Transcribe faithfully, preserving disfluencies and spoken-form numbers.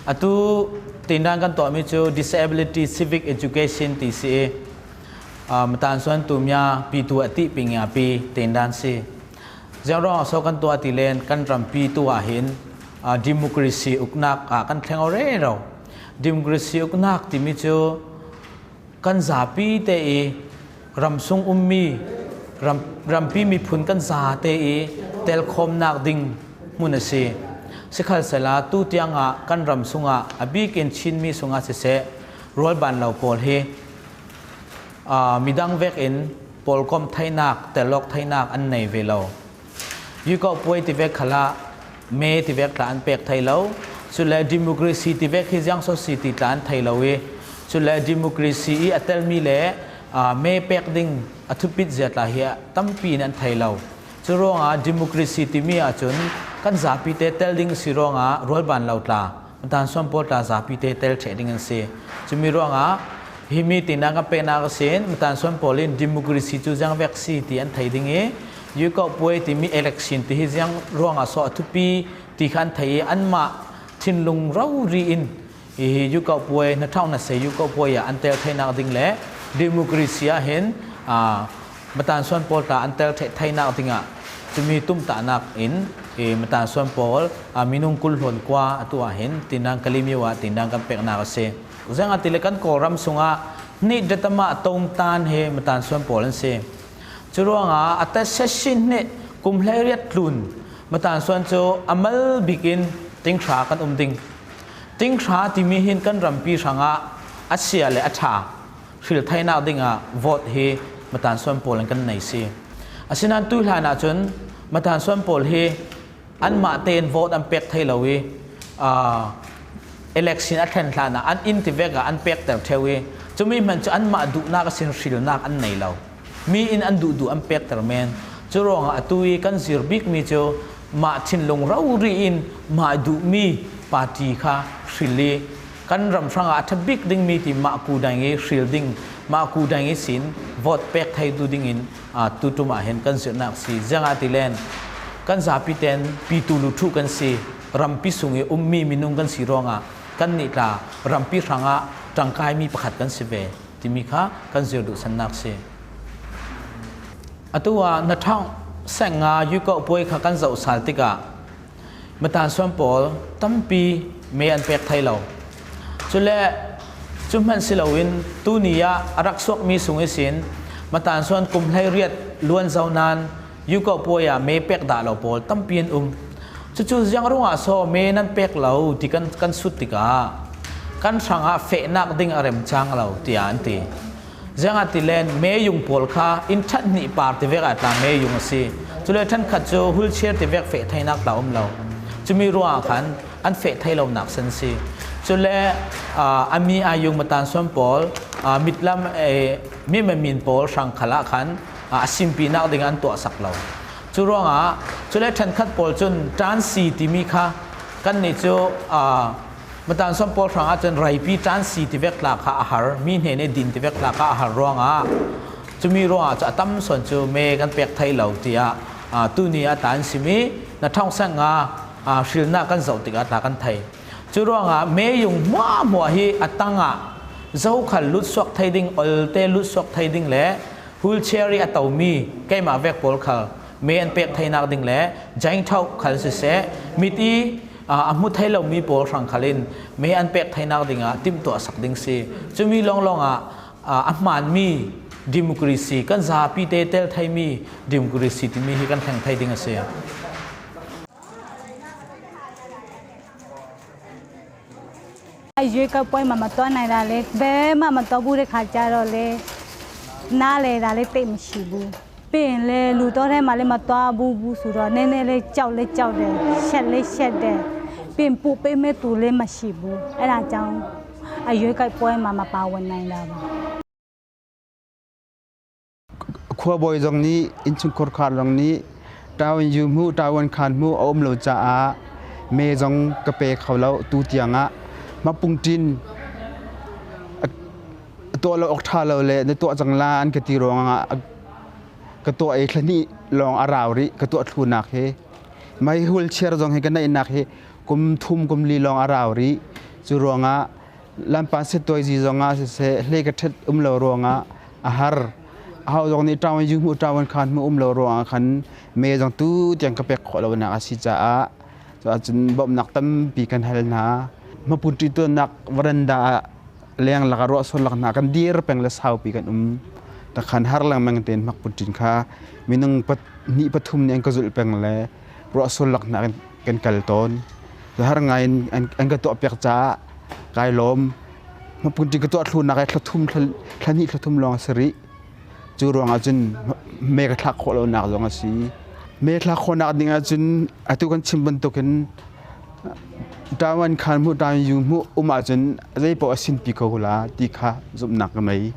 Atu tindan kan tuahmi cu Disability Civic Education ti si i, aa, matan suan tumia pitu a tih pingia pi tindan si. Ziang ruangah so kan tuah ti len kan rampi tu ah hin, aa, democracy uknak ah kan thleng aw rero. Democracy uknak timi cu kan zapi te i ramsung ummi, ram, rampi miphun kan zate i telkhawmnak ding hmun a si. Sikhalsehla tu tiangah kan ram sungah a bikin Chinmi sungah siseh, rualban lo pawl hi, aa, midang vekin pawlkomh theinak, telawk theinak an nei ve lo. Yukauhpuai tivek khalah me tivek tla an pek thei lo. Cule democracy tivek hi ziang so si ti tla an thei lo i, cule democracy i a telmi le, aa, me pek ding a thupit zia tla hi a tampi in an thei lo. Cu ruangah democracy timi ahcun kan zapi te tel ding a si ruangah rualban lo tla, matan suan pawl tla zapi te tel ṭheh ding an si. Cumi ruangah himi tindan kan peknak a sin, matan suan pawl in democracy cu ziang vek si ti an thei ding i, Yukauhpuai timi election ti hi ziang ruangah so a thupi ti kha an thei i, anmah thinlung rori in hi Yukauhpuai, hnaṭhauh hna se Yukauhpuai ah an tel theinak ding le democracy ah hin, aa, matan suan pawl tla an tel ṭheh theinak dingah cumi tumtahnak in, i, matan suan pawl, aa, minung kul hlawn kua atu ah hin tindan Kalemyo ah tindan kan peknak a si. Ziangahtile kan Kawlram sungah hnih datama tongtan he matan suan pawl an si. Curuangah a ta session hnih kum hleiriat tlun matan suan cu a mal bikin tinghra kan um ding. Tinghra timi hin kan rampi hrangah a sia le a ṭha hril theinak dingah vote hi matan suan pawl in kan nei si. Asinain tuihlan ahcun matan suan pawl hi anmah tein vote an pek thei lo i, aa, election a thlen hlanah an inn tivek ah an pekter ṭheu i, cumi hmanh cu anmah duhnak a sin hrilnak an nei lo. Mi in an duhduh an pekter men. Cu ruangah atu i kan zir bikmi cu mah thinlung rori in mah duhmi party kha hril i, kan ram hrangah a ṭha bik dingmi ti mah ku dang i hril ding, mah ku dang i sin vote pek theitu dingin, aa, tu ṭum ah hin kan zirhnak a si. Ziangahtile kan zapi ten pitu lu ṭhuh kan si, rampi sung i ummi minung kan si ruangah kannih tla rampi hrangah ṭangkaimi pakhat kan si ve timi kha kan zir duhsannak a si. Atu ah hnaṭhawng seng nga Yukauhpuai kha kan zoh sal tikah matan suan pawl tampi me an pek thei lo. Cule cu hmanh si loin tuni ah a rak suakmi sung ihsin matan suan kum hleiriat luan zo nain Yukauhpuai ah me pek dah lo pawl tampi an um. Cucu ziang ruangah so me nan pek lo ti kan, kan sut tikah kan hrangah fehnak ding a rem cang lo, tiah an ti. Ziangahtile meyung pawl kha inn ṭhat hnih par tivek ah tla meyung a si. Cule ṭhenkhat cu wheelchair tivek feh theinak tla um lo. Cumi ruangah khan an feh thei lonak san si. Cule, aa, a mi aa yung matan suan pawl, aa, mitlam, ee, mi mamin pawl hrang khalah khan, aa, a simpinak ding an tuahsak lo. Cu ruangah, cule ṭhenkhat pawl cun ṭansi timi kha kannih cu, aa, matan suan pawl hrang ahcun reipi ṭansi tivek tla kha a har, mi hnen i din tivek tla kha a har ruangah, cumi ruangah cu a tam sawn cu me kan pek thei lo, tiah, aa, tuni ah tla an simi hnaṭhawng seng nga, aa, hrilnak kan zoh tikah tla kan thei. Cu ruangah meyung hmuahhmuah hi a tangah zokhal lutsuak thei ding, olte lutsuak thei ding le wheelchair i a tomi keimah vek pawl khal me an pek theinak ding le jainṭhoh khal siseh, mit i, aa, a hmu thei lomi pawl hrang khal in me an pek theinak dingah timhtuah sak ding si. Cumi lawnglawng ah, aa, a hmaanmi democracy, kan zapi te tel theimi democracy timi hi kan thleng thei ding a si.ရွေးကောက်ပွဲမှာ မသွားနိုင်တာလဲ၊ ဘယ်မှ မသွားဘူးတဲ့ခါကျတော့လဲ နားလဲတာလဲ သိပ်မရှိဘူး။ ပြီးရင်လဲ လူတောထဲမှာလဲ မသွားဘူးဘူးဆိုတော့ နည်းနည်းလဲ ကြောက်လဲကြောက်တယ်၊ ရှက်လဲရှက်တယ်။ ပြီးရင် ပို့ပေးမဲ့သူလဲ မရှိဘူး။ အဲဒါကြောင့် အရွေးကောက်ပွဲမှာ မပါဝင်နိုင်တာပါ။ Khuabawi zong nih, innchungkhar zong nih, tavuan yu hmuh, tavuan khan hmuh a um lo caah me zong ka pe kho lo. Tu tiangah hmapung ṭin a, a tuah lo awk ṭha lo le na tuah cang la an ka ti ruangah a, ka tuah i thla hnih lawng a rau rih ka tuah thlunak hi. Mah hi wheelchair zong hi ka neihnak hi kum thum kum li lawng a rau rih. Cu ruangah Lampan Situaizi zongah siseh, hlei ka ṭhet um lo ruangah a har. Aho zong nih ṭawn yu hmuh, ṭawn khan hmuh um lo ruangah khan me zong tu tiang ka pek khawh lonak a si caah, cun bawmhnak tampi kan hal hna. Hmapun ṭintuannak veranda ah lenglak ah ruahsual lak hna kan dir peng le saupi kan um. Takhan har lengmang tein hmapun ṭin kha minung pa-, hnih pathum nih an ka zulh peng le ruahsual lak hna kan, kan kal tawn. Cu har ngaiin an, an ka tuah piak caah kai lawm. Hmapun ṭin ka tuah thlunak hi thla thum, thla, thla hnih thla thum lawng a si rih. Cu ruangah cun me ka thlak khawh lonak zong a si. Me thlak khawhnak ding ahcun atu kan chim bantukin ṭawn khan hmuh, ṭawn yu hmuh um ahcun zeipaoh a sinpi ko la ti kha zumhnak ka ngei.